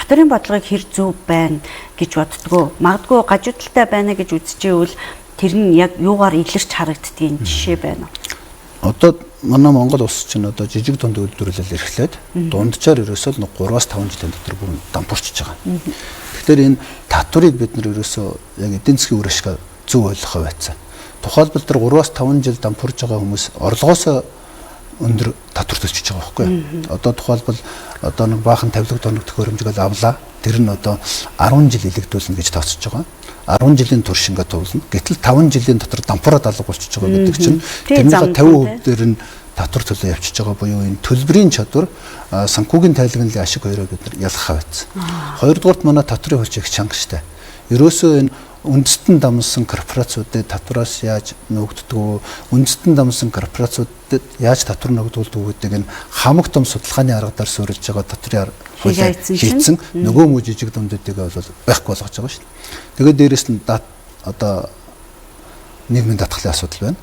Татварын бодлогыг хэр зөв байна гэж боддгоо. Магадгүй гажуудалтай байна гэж үзчихвэл тэр нь яг юугаар илэрч харагддгийг жишээ байна уу? Одоо манай Монгол улс чинь одоо жижиг дунд үйлдвэрлэл эрхлээд дунджаар ерөөсөө л 3-5 жилийн дотор бүр дампуурчиж байгаа. Тэгэхээр энэ татварыг бид нар ерөөсөө яг эдийн засгийн үр ашгаа зөв ойлгохоо байцсан. Тухайлбал тэр 3-5 жил дампуурж байгаа хүмүүс орлогоосоо өндөр татвар төлчихөж байгаа байхгүй юу? Одоо тухайлбал одоо нэг баахан тавилга тоног төхөөрөмжгөл авлаа. Тэр нь одоо 10 жил илэгдүүлнэ гэж тооцож байгаа. 10 жилийн турш ингээд туулна. Гэтэл 5 жилийн дотор дампуураад алга болчихж байгаа гэдэг чинь тэрнийхээ 50% дээр нь татвар төлөө явчихж байгаа буюу энэ төлбөрийн чадвар, санхүүгийн тайлгналын ашиг хоёроо бид нар ялгах байцсан. Хоёрдугаарт манай татварын хууль их чанга штэ. Ерөөсөө энэ үндэстэн дамнасан корпорациудад татвараас яаж нөөгддөг вэ? Үндэстэн дамнасан корпорациудад яаж татвар ногдуулдаг гэдэг энэ хамаг том судалгааны аргагаар суурилж байгаа татварын хуулиа хийцэн нөгөө муу жижиг дундуудыг бол байхгүй болгож байгаа шүү дээ. Тэгээд дээрэс нь одоо нийгмийн даатгалын асуудал байна.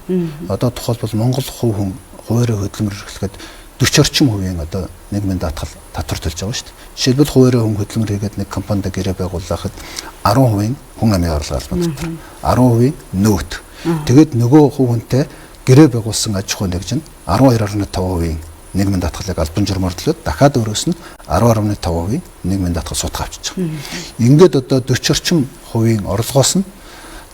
Одоо тухайлбал Монгол хувь хүн хуваарь хөдөлмөр эрхлэхэд 40 орчим хувийн одоо нийгмийн даатгал татвар төлж байгаа шүү дээ. Жишээлбэл, хуваарь хүн хөдөлмөр хийгээд нэг компанид гэрээ байгуулахад 10% хүн амын орлого албан дотор, 10% нөөт. Тэгээд нөгөө хувь хүнтэй гэрээ байгуулсан аж ахуй нэгж нь 12.5% нийгмийн даатгалыг албан журмаар төлөөд, дахиад өөрөөс нь 10.5% нийгмийн даатгал сутгаа авчиж байгаа. Ингээд одоо 40 орчим хувийн орлогоос нь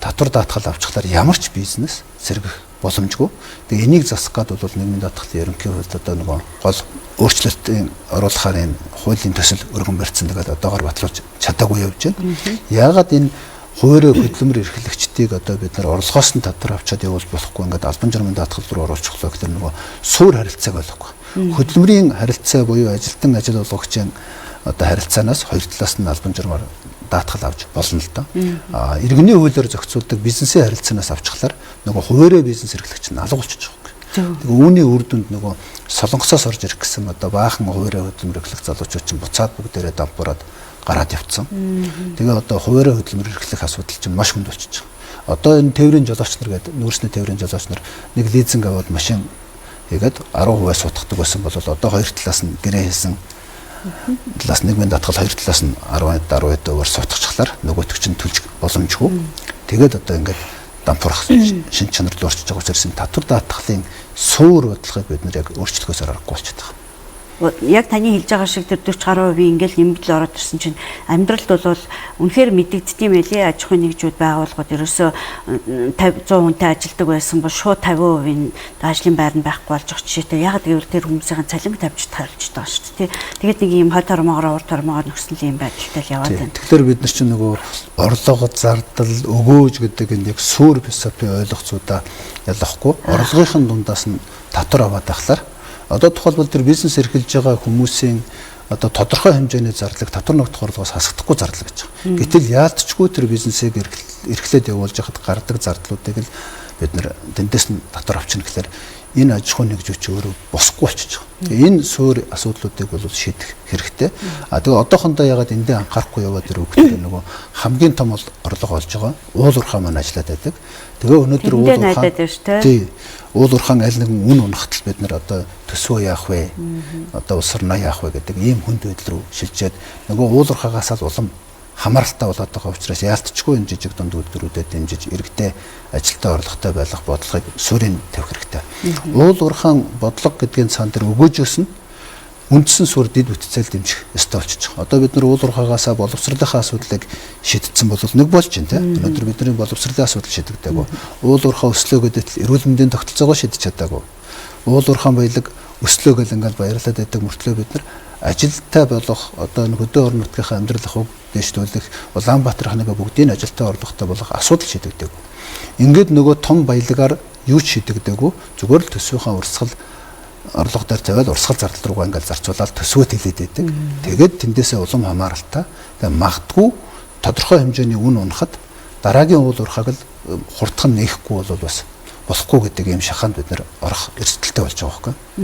татвар даатгал авчихлаар ямар ч бизнес сэргэх боломжгүй. Тэгээ энийг засах гээд бол нийгмийн даатгалын ерөнхий хуульд одоо нөгөө гол өөрчлөлтийн оруулахаар энэ хуулийн төсөл өргөн барьсан. Тэгээд одоогор батлуулж чадаагүй явж байна. Яагаад энэ хуваарь хөдөлмөр эрхлэгчдийг одоо бид нар орлогоос нь татвар авчиад явуул болохгүй, ингээд албан журмын даатгал руу оруулчихлаа гэхээр нөгөө суур харилцааг ойлгохгүй. Хөдөлмөрийн харилцаа буюу ажилтан ажил олгогчийн одоо харилцаанаас хоёр талаас нь албан журмаар даатгал авч болно л доо. А иргэний хуулиар зохицуулдаг бизнесийн харилцаанаас авчихлаар нөгөө хуваарь бизнес эрхлэгч нь алга болчихж байгаа юм. Тэгээ үүний үр дүнд нөгөө Солонгосоос орж ирэх гэсэн одоо баахан хуваарь хөдөлмөр эрхлэх залуучууд чинь буцаад бүгдээрээ дампуураад гараад явцсан. Тэгээ одоо хуваарь хөдөлмөр эрхлэх асуудал чинь маш хүнд болчихж байгаа. Одоо энэ тээврийн жолооч нар гэдэг, нүүрсний тээврийн жолооч нар нэг лизинг аваад машин хийгээд 10% сутгадаг байсан бол одоо хоёр талаас нь гэрээ хийсэн талаас нийгмийн даатгал, хоёр талаас нь 10 10% сутгачихлаар нөгөөтг чинь төлж боломжгүй. Тэгээд одоо ингээд дампуурах шин чанар руу орчиж байгаа учраас энэ татвар даатгалын суур бодлогыг бид нар яг өөрчлөхөөс аргагүй болчиход байгаа. Яг таны хэлж байгаа шиг тэр 40 гаруй хувийн ингээл нэмэгдэл ороод ирсэн чинь амьдралд бол үнэхээр мэдэгддэг юм байлээ. Аж ахуйн нэгжүүд, байгууллагууд ерөөсөө 50 100 хүнтэй ажилдаг байсан бол шууд 50% ажлын байр нь байхгүй болж байгаа жишээтэй. Яг гэвэл тэр хүмүүсийн цалинг тавьж тайлж байгаа шүү дээ. Тэгээд нэг юм хой тормоогоор, урд тормоогоор нөхсөн л юм байдалтай л яваад байна. Тэгэхээр бид нар чинь нөгөө орлого, зардал, өгөөж гэдэг энэ яг суур философи ойлгоцуудаа ялахгүй орлогын дундаас нь татвар аваад ахлаар одоо тухайлбал тэр бизнес эрхэлж байгаа хүмүүсийн одоо тодорхой хэмжээний зардлыг татвар ногдох орлогоос хасагдахгүй зардал гэж байгаа. Гэтэл яалтчгүй тэр бизнесийг эрхлээд явуулж байхад гардаг зардлуудыг л бид нэр тэндээс нь татвар авчна гэхээр энэ аж ахуйн нэгжүүч өөрөө босхгүй болчихж байгаа. Энэ суур асуудлуудыг бол шийдэх хэрэгтэй. А тэгээ одоохондоо ягаад эндээ анхаарахгүй яваад ирэв гэхээр нөгөө хамгийн том орлого олж байгаа уул уурхай маань ажиллаад байдаг. Тэгээ өнөөдөр уул уурхай, тий, уул уурхаан аль нэгэн үн унахтал бид нар одоо төсвөө яах вэ? Одоо улсарнаа яах вэ гэдэг ийм хүнд байдал руу шилжээд нөгөө уул уурхаагаас л улам хамааралтай болоод байгаа учраас яалтчгүй энэ жижиг дунд үйлдвэрүүдэд дэмжиж, иргэдээ ажилтаа орлоготой байх бодлогыг суурийг тавих хэрэгтэй. Уул уурхаан бодлого гэдгийн цаан дээр өгөөжөөс нь үндсэн суурь дэд бүтцэл дэмжих ёстой болчихж байгаа. Одоо бид нар уул уурхаагаасаа боловсролынхаа асуудлыг шийдсэн бол нэг болж байна, тийм. Өнөөдөр бидний боловсролын асуудал шийдэгдээгүй. Уул уурхаа өслөө гэдэгт эрүүл мэндийн тогтолцоогоо шийдэж чадаагүй. Уул уурхаан баялаг өслөө гэл ингээл баярлаад байдаг мөртлөө бид нар ажилттай болох, одоо нэг хөдөө орон нутгийнхаа амьдрал ахуйг дэвшүүлэх, Улаанбаатар ханыг бүгдийг ажилттай орлоготой болгох асуудал шийдэгдээгүй. Ингээд нөгөө том баялагаар юу ч шийдэгдээгүй, зүгээр л төсвийнхаа урсгал орлого дээр тавиад урсгал зардал руугаа ингээл зарцуулаад төсвөө тэлээд байдаг. Тэгээд тэндээсээ улам хамааралтай. Тэгээд магадгүй тодорхой хэмжээний үн унахад дараагийн уул уурхайг л хурдхан нээхгүй бол бас болохгүй гэдэг ийм шахаанд бид нэр орох эрсдэлтэй болж байгаа байхгүй.